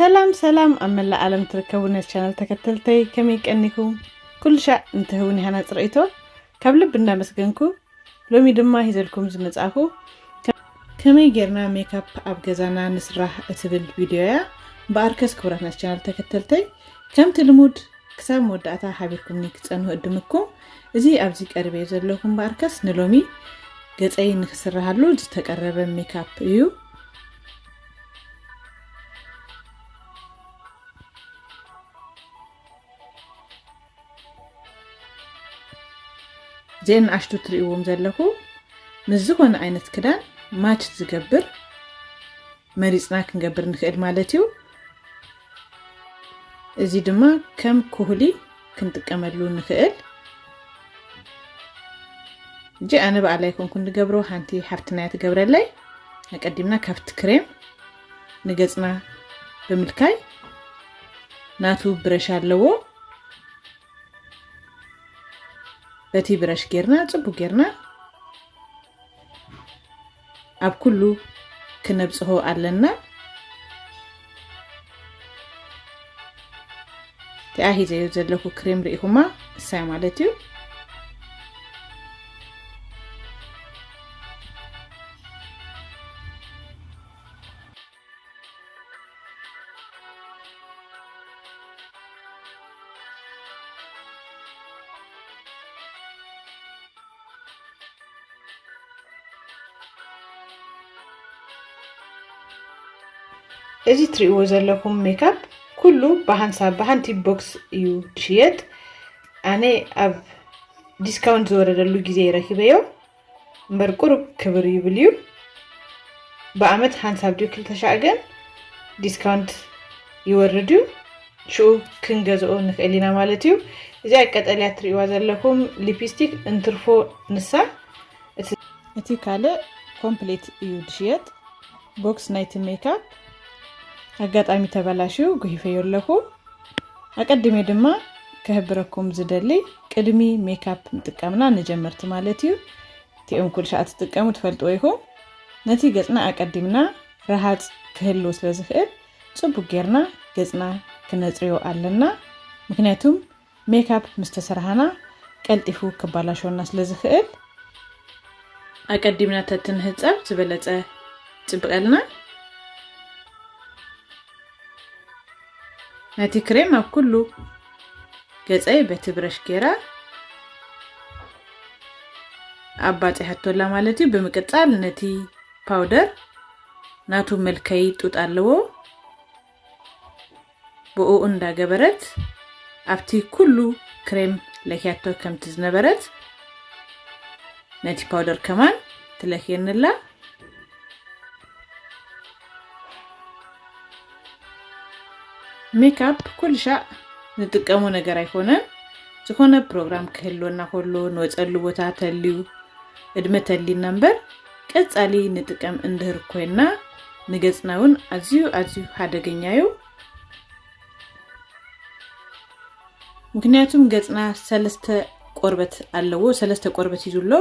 ሰላም ሰላም፣ ኣብ መላእ ዓለም ትርከቡ ናይ ቻናል ተከተልተይ ከመይ ቀኒኩም? ኩሉ ሻዕ እንትህቡኒ ሃናፂ ርእይቶ ካብ ልቢ እንዳመስገንኩ፣ ሎሚ ድማ ሂዘልኩም ዝመጻእኩ ከመይ ጌርና ሜካፕ ኣብ ገዛና ንስራሕ እትብል ቪድዮ እያ። እምበኣርከስ ክቡራት ናይ ቻናል ተከተልተይ፣ ከምቲ ልሙድ ክሳብ መወዳእታ ሓቢርኩምኒ ክጸንሁ እድምኩም። እዚ ኣብዚ ቀሪበዮ ዘለኹ እምበኣርከስ ንሎሚ ገጸይ ንክስርሃሉ ዝተቀረበ ሜካፕ እዩ። እዚአን ንኣሽቱ ትርእይዎም ዘለኹ ምስ ዝኾነ ዓይነት ክዳን ማች ዝገብር መሪጽና ክንገብር ንኽእል ማለት እዩ። እዚ ድማ ከም ኩህሊ ክንጥቀመሉ ንኽእል። እጂ ኣነ በዓል ኣይኮንኩን ዝገብሮ፣ ሓንቲ ሓፍትና እያ ትገብረለይ። ኣቀዲምና ካብቲ ክሬም ንገጽና ብምልካይ፣ ናቱ ብረሽ ኣለዎ። በቲ ብረሽ ጌርና፣ ጽቡቅ ጌርና ኣብ ኩሉ ክነብጽሖ ኣለና። እቲኣ ሂዘዮ ዘለኹ ክሬም ርኢኹማ፣ እሳይ ማለት እዩ። እዚ ትርእይዎ ዘለኹም ሜካፕ ኩሉ ብሓንሳብ ብሓንቲ ቦክስ እዩ ዝሽየጥ። ኣነ ኣብ ዲስካውንት ዝወረደሉ ግዜ ረኪበዮ እምበር ቁሩብ ክብር ይብል እዩ። ብኣመት ሓንሳብ ድዩ ክልተ ሻዕ ግን ዲስካውንት ይወርድ እዩ። ሽኡ ክንገዝኦ ንኽእል ኢና ማለት እዩ። እዚኣ ቀጠልያ ትርእይዋ ዘለኹም ሊፕስቲክ እንትርፎ ንሳ እቲ እቲ ካልእ ኮምፕሌት እዩ ዝሽየጥ። ቦክስ ናይቲ ሜካፕ ኣጋጣሚ ተበላሽዩ ጉሂፈዮ ኣለኹ። ኣቀዲመ ድማ ክሕብረኩም ዝደሊ፣ ቅድሚ ሜካፕ ምጥቃምና ንጀመርቲ ማለት እዩ። እቲኦም ኩሉ ሻዕ ትጥቀሙ ትፈልጥዎ ኢኹም። ነቲ ገጽና ኣቀዲምና ረሃጽ ክህልዎ ስለ ዝኽእል ጽቡቅ ጌርና ገጽና ክነጽርዮ ኣለና። ምክንያቱም ሜካፕ ምስ ተሰርሃና ቀልጢፉ ክባላሸወና ስለ ዝኽእል ኣቀዲምና ተትንህጸብ ዝበለጸ ጽብቀልና። ነቲ ክሬም ኣብ ኩሉ ገጸይ በቲ ብረሽ ጌራ ኣባጺሓቶላ ማለት እዩ። ብምቅጻል ነቲ ፓውደር ናቱ መልከይ ጡጥ ኣለዎ። ብኡ እንዳገበረት ኣብቲ ኩሉ ክሬም ለኪያቶ ከምቲ ዝነበረት ነቲ ፓውደር ከማን ትለክየንላ። ሜካፕ ኩሉ ሻዕ ንጥቀሞ ነገር ኣይኮነን። ዝኾነ ፕሮግራም ክህልወና ከሎ፣ ንወጸሉ ቦታ ተልዩ፣ እድመ ተሊና እምበር፣ ቀጻሊ ንጥቀም እንድህር ኮይንና፣ ንገጽና እውን ኣዝዩ ኣዝዩ ሓደገኛ እዩ። ምክንያቱም ገጽና ሰለስተ ቆርበት ኣለዎ፣ ሰለስተ ቆርበት እዩ ዝብሎ።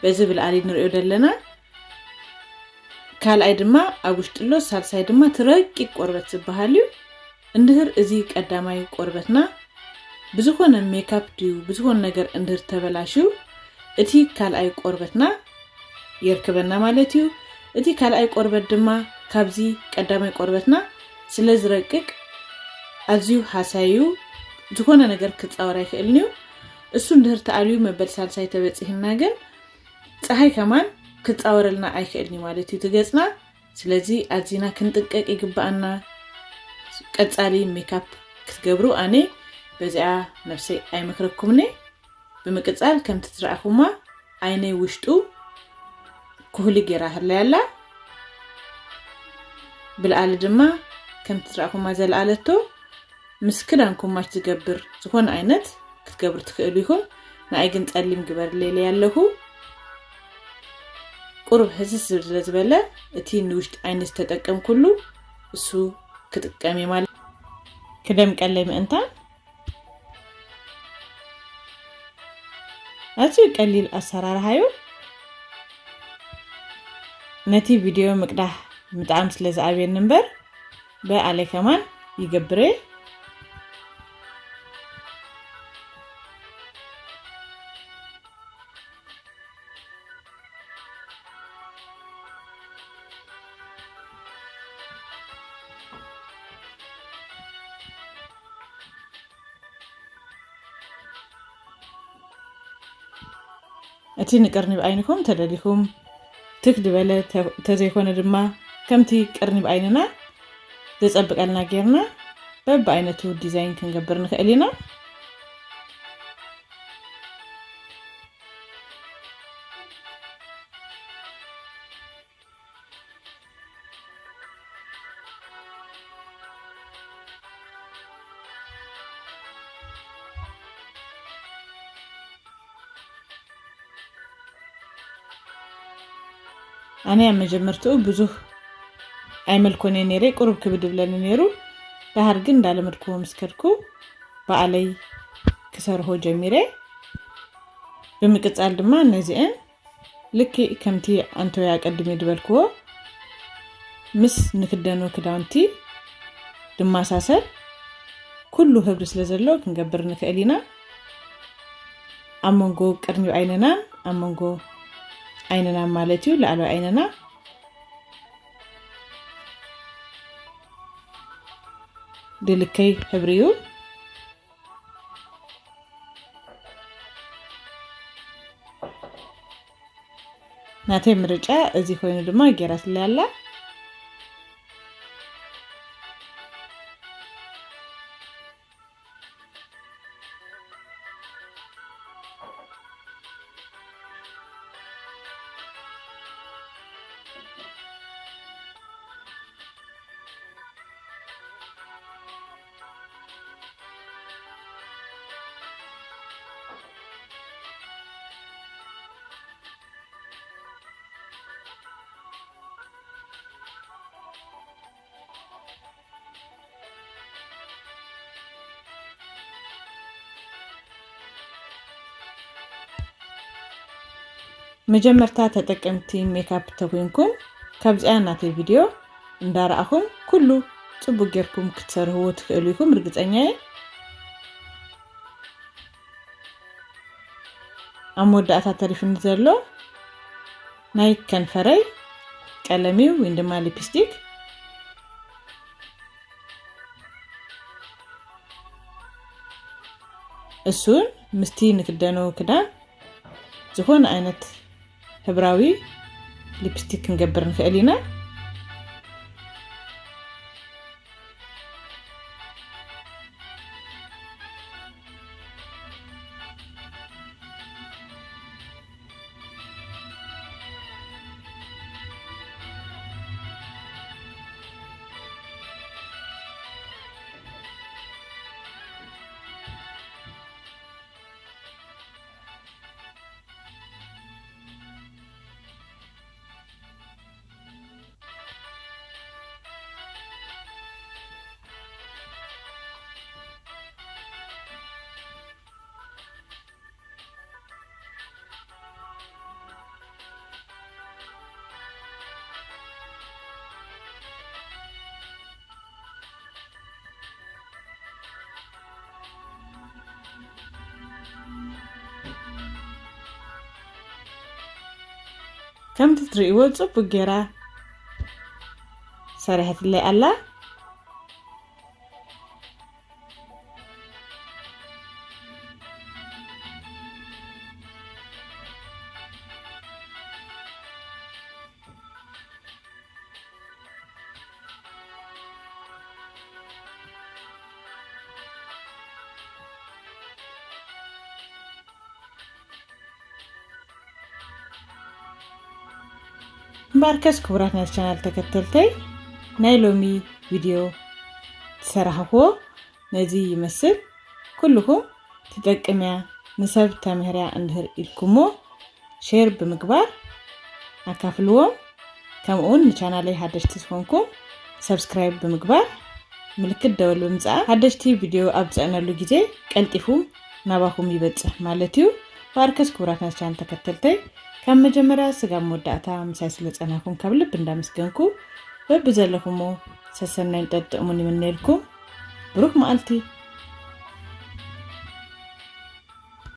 በዚ ብልዓሊ ንሪኦ ዘለና። ካልኣይ ድማ ኣብ ውሽጢ ኣሎ፣ ሳልሳይ ድማ እቲ ረቂቅ ቆርበት ዝበሃል እዩ። እንድህር እዚ ቀዳማይ ቆርበትና ብዝኾነ ሜካፕ ድዩ ብዝኾነ ነገር እንድህር ተበላሽዩ፣ እቲ ካልኣይ ቆርበትና የርክበና ማለት እዩ። እቲ ካልኣይ ቆርበት ድማ ካብዚ ቀዳማይ ቆርበትና ስለ ዝረቅቅ ኣዝዩ ሃሳይ እዩ። ዝኾነ ነገር ክጻወር ኣይክእልን እዩ። እሱ እንድህር ተኣልዩ መበል ሳልሳይ ተበጺህና ግን ጸሓይ ከማን ክጻወረልና ኣይክእልን እዩ ማለት እዩ እቲ ገጽና። ስለዚ ኣዚና ክንጥንቀቅ ይግብኣና። ቀጻሊ ሜካፕ ክትገብሩ ኣነ በዚኣ ነብሰይ ኣይመክረኩምኒ። ብምቅጻል ከምቲ ትረኣኹማ ዓይነይ ውሽጡ ኩህሊ ጌራ ህለያ ኣላ። ብልኣሊ ድማ ከምቲ ትረኣኹማ ዘለኣለቶ ምስ ክዳንኩም ማች ዝገብር ዝኾነ ዓይነት ክትገብሩ ትኽእሉ ኢኹም። ንኣይ ግን ጸሊም ግበርለይ ኢለያ ኣለኹ። ቁሩብ ህስስ ዝብል ስለ ዝበለ እቲ ንውሽጢ ዓይኒ ዝተጠቀምኩሉ እሱ ክጥቀም እየ ማለት ክደምቀለይ ምእንታን። ኣዝዩ ቀሊል ኣሰራርሓ እዩ። ነቲ ቪድዮ ምቅዳሕ ምጥዓም ስለ ዝኣብየኒ እምበር ብኣለይ ከማን ይገብረ። እቲ ንቀርኒብ ዓይንኹም ተደሊኹም ትክ ዝበለ፣ ተ-፣ ተዘይኮነ ድማ ከምቲ ቀርኒብ ዓይንና ዘጸብቀልና ጌርና በብዓይነቱ ዲዛይን ክንገብር ንኽእል ኢና። ኣነ ኣብ መጀመርትኡ ብዙህ ኣይመልኮነ ነይረ፣ ቁሩብ ክብድ ብለኒ ነይሩ። ደሃር ግን እንዳለመድክዎ ምስ ከድኩ ብኣለይ ክሰርሆ ጀሚረ። ብምቅጻል ድማ ነዚአን ልክዕ ከምቲ ኣንቶይ ኣቀድሜ ዝበልክዎ ምስ ንክደኖ ክዳውንቲ ድማሳሰል ኩሉ ህብሪ ስለ ዘሎ ክንገብር ንክእል ኢና። ኣብ መንጎ ቅርኒብ ዓይንናን ኣብ መንጎ ዓይንናን ማለት እዩ፣ ላዕለዋይ ዓይንና ድልከይ ህብሪ እዩ። ናተይ ምርጫ እዚ ኮይኑ ድማ ጌራትለይ ኣላ። መጀመርታ ተጠቀምቲ ሜካፕ ተኮይንኩም ካብዚኣ ናተይ ቪድዮ እንዳረኣኹም ኩሉ ጽቡቅ ጌርኩም ክትሰርህዎ ትኽእሉ ኢኹም፣ ርግጸኛ እየ። ኣብ መወዳእታ ተሪፍኒ ዘሎ ናይ ከንፈረይ ቀለም እዩ፣ ወይ ድማ ሊፕስቲክ። እሱን ምስቲ ንክደኖ ክዳን ዝኾነ ዓይነት ህብራዊ ሊፕስቲክ ክንገብር ንኽእል ኢና። ከምቲ ትርእይዎ ጽቡቅ ጌራ ሰሪሐትለይ ኣላ። እምበኣርከስ ክቡራት ናይ ቻናል ተከተልተይ፣ ናይ ሎሚ ቪድዮ ዝሰራሕክዎ ነዚ ይመስል። ኩልኹም ትጠቅም እያ፣ ንሰብ ተምህርያ እንድህር ኢልኩሞ ሼር ብምግባር ኣካፍልዎም። ከምኡውን ንቻናለይ ሓደሽቲ ዝኾንኩም ሰብስክራይብ ብምግባር ምልክት ደወል ብምጽኣ ሓደሽቲ ቪድዮ ኣብ ዘዕነሉ ግዜ ቀልጢፉ ናባኹም ይበጽሕ ማለት እዩ። እምበኣርከስ ክቡራት ናይ ቻናል ተከተልተይ፣ ካብ መጀመርያ ስጋብ መወዳእታ ምሳይ ስለ ጸናኩም ካብ ልቢ እንዳመስገንኩ፣ በብዘለኹሞ ሰሰናይን ጠጥእሙን ይምነልኩም። ብሩክ መዓልቲ።